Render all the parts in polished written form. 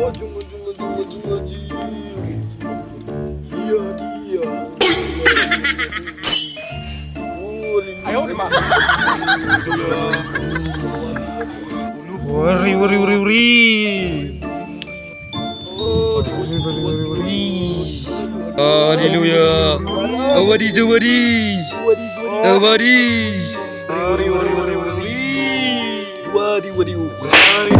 Wari wari wari wari. Wari wari wari wari. Hallelujah. Awadi awadi. Awadi. Wari wari wari wari. Wari wari wari.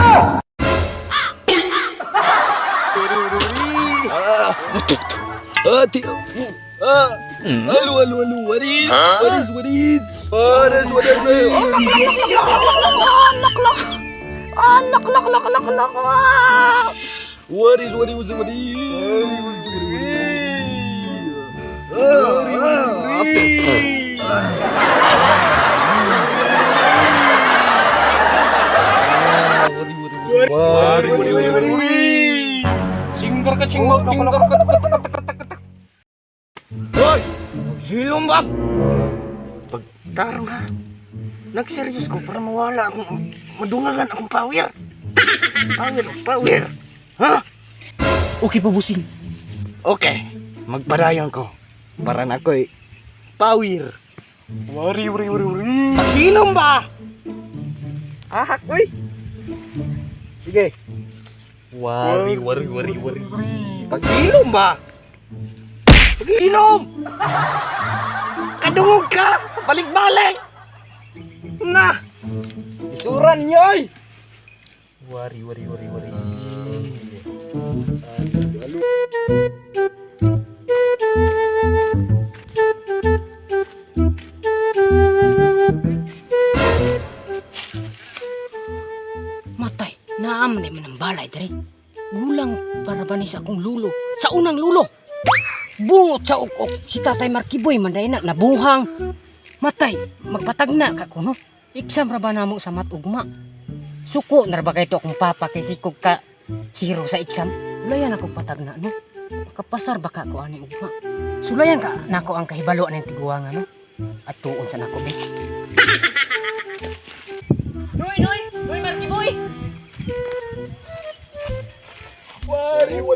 Ah, ti ah. Halo halo halo. What is? What is? What is? What is? What is? Lak lak lak lak. What is? What is? What is? Wari wari wari wari. Singgar ka singgar tinggar ka. Hoy! Hilom ba? Pagtarong ha. Nagseryos ko para mawala akong madungagan akong power. Power, power. Ha? Okay pa busing. Okay. Magpadayon ko. Para na ako'y power. Wari wari wari wari. Paghilom ba? Ahak, uy. Sige. Wari wari wari wari. Paghilom ba? Paghilom! Kadungog ka! Balik-balik! Na! Isuran niyo, oy! Wari wari wari wari. Matay, naam na man ang balay diri. Gulang para ba ni sa akong lulo? Sa unang lulo. Bungot sa ukok si Tatay Markiboy man na nabuhang. Matay, magpatagna ka kuno. Exam ra ba namo sa matugma? Suko na ra ba kay to akong papa kay sikog ka zero sa exam? Sulayan ako patagna no. Makapasar ba ka ko ani ugma? Sulayan ka nako ang kahibalo ng tiguangan no. At tuon sa nako be. Noy, noy, noy Markiboy.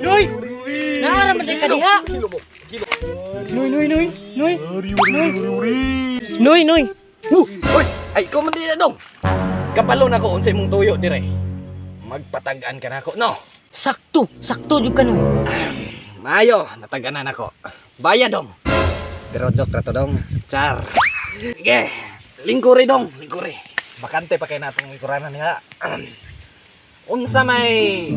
Noy! Naara man ka diha. Noy, noy, noy, noy. Noy, noy. Uy! Ay, ikaw man din na dong! Kabalo na ko unsay mong tuyo dire. Magpatagaan ka na ako, no? Sakto, sakto jud ka noy. Mayo, nataganan ako. Baya dong. Pero joke ra to dong. Char. Sige, lingkuri dong, lingkuri. Bakante pa kay natong lingkuranan niya. Unsa may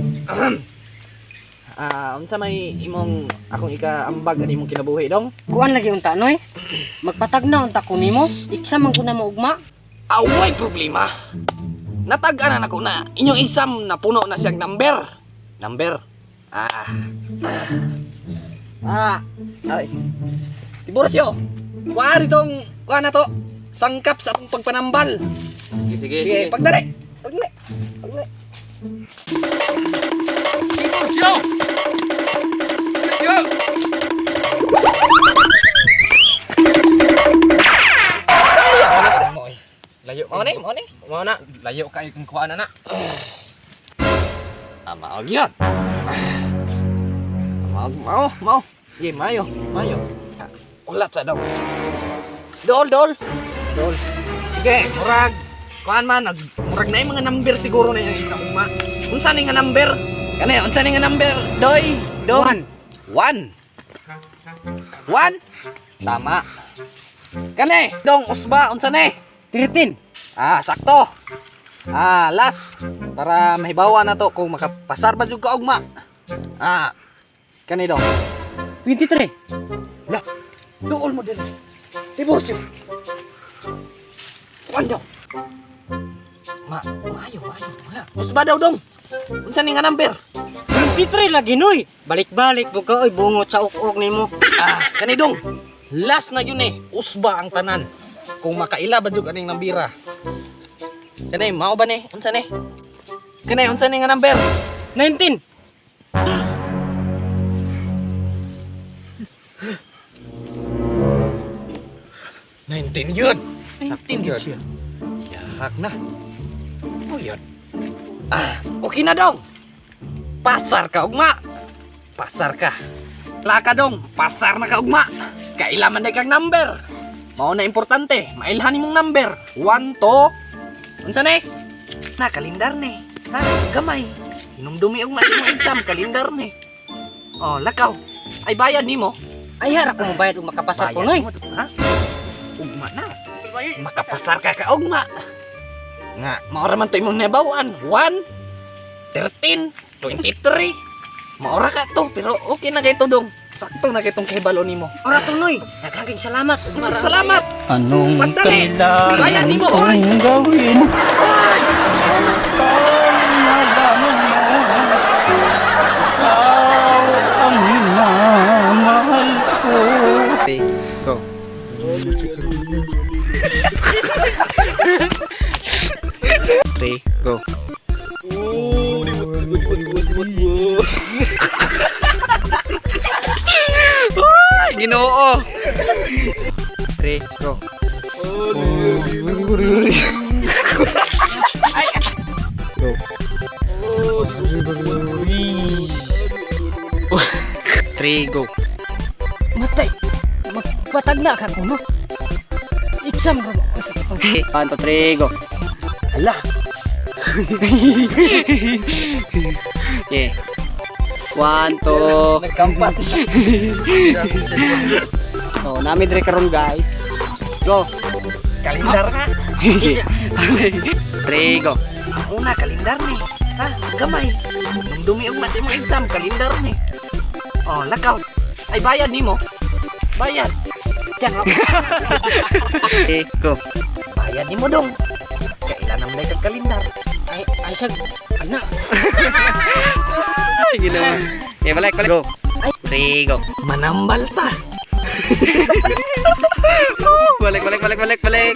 unsa may imong akong ikaambag ani imong kinabuhi dong? Kuan lagi unta noy. Magpatagna unta ko nimo. Exam man ko na mo ugma. Away problema. Natag-anan ako na inyong exam napuno na siyang number. Number. Ah. Ah. Ay. Tiburcio. Kuha ditong kuha na to. Sangkap sa atong pagpanambal. Sige sige Sige, pagdali. Pagdali. Pagdali. Tiburcio! Tiburcio! Layo Mao ni, mao ni. Mao na, layo ka kang kuha na na. Ah, mao gyud. Mao, mao, mao. Sige, mayo, mayo. Ah, ulat sa dong. Dol, dol. Dol. Sige, murag kuan man nag murag na yung mga number siguro na yung isang ugma. Unsa ni nga number? Kani, unsa ni nga number? Doy, dong. One. One. One. Tama. Kani, dong usba unsa ni? 13. Ah, sakto. Ah, last para mahibawa na to kung makapasar ba jud ka ugma. Ah, kani dong. 23. Lah, duol mo din. Divorcio. Kuan daw. Ma, maayo, maayo. Wala. Usba daw dong. Unsa ni nga number? 23 lagi noy. Balik-balik mo ka oy bungot sa ukok nimo. Ah, kani dong. Last na yun eh. Usba ang tanan. Kung makaila ba jud aning nambira. Kani, mao ba ni? Unsa ni? Kani, unsa ni nga number? 19. 19 yun. 19 yun siya. Yahak na. Oh, yun. Ah, okay na dong. Pasar ka ugma. Pasar ka. Laka dong, pasar na ka ugma. Kaila man kag number. Mao na importante, mailhan imong number. 1 2. Unsa na eh? Na kalendar ni. Ha, gamay. Hinumdumi ugma imong exam kalendar ni. Oh, lakaw. Ay, bayad nimo. Ay hara ko mobayad ug makapasar ko Bayad noy. mo, ha? Ugma na. Makapasar ka ka ugma. Nga, mao ra man to imong nabawan. 1 13 23. Maora ka to, pero okay na kay to dong. Sakto na kay tong kahibalo nimo. Ora to noy. Daghang salamat. Ugma ra. Salamat. Anong Pagdali. kailangan Bayan nimo, oy. kong gawin upang malaman mo ikaw ang minamahal ko? Go. 3, go. Ay, Ginoo. 3, go. Go. 3, go. Matay. Magpatag na ka kuno. Exam ra ba? 1, 2, 3, go. Ala. Yeah. 1, 2. Nagkampat. So, nami dire karon, guys. Go. Kalendar na. 3, go. Una, kalendar ni. Ha, gamay. Dumi og mati imong exam, kalendar ni. Oh, lakaw. Ay, bayad nimo. Bayad. 3, go. Bayad nimo dong. Kailan naman kag kalendar? Ay ay sag ana. Ay, ginawa. Okay, balik, balik. Go. Ay. 3, go. Manambal ta. Balik, balik, balik, balik, balik.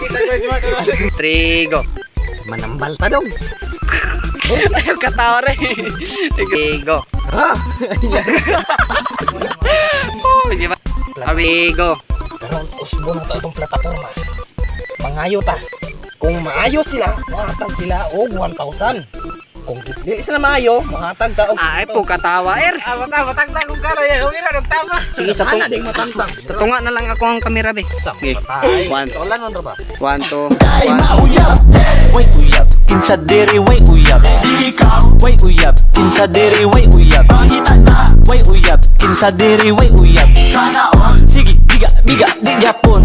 3, go. Manambal ta dong. Ayaw katawa rin. 3, go. Ha? Oh, di ba? 3, go. Karon, usbo na to itong plataforma. Mangayo ta. Kung maayo sila, mahatag sila og 1,000. Kung dili sila maayo, mahatag ta og. Ay po katawa er. Ah, matang matang kung karo ya. Okay ra tama. Sige, sa tung sa tunga na lang ako ang kamera be. Sige. One. Wala nang ba? 1 2 1. Way uyab, kinsa diri way uyab. Way uyab, kinsa diri way uyab. Way uyab, kinsa diri way uyab. Sige, biga, biga, di japon.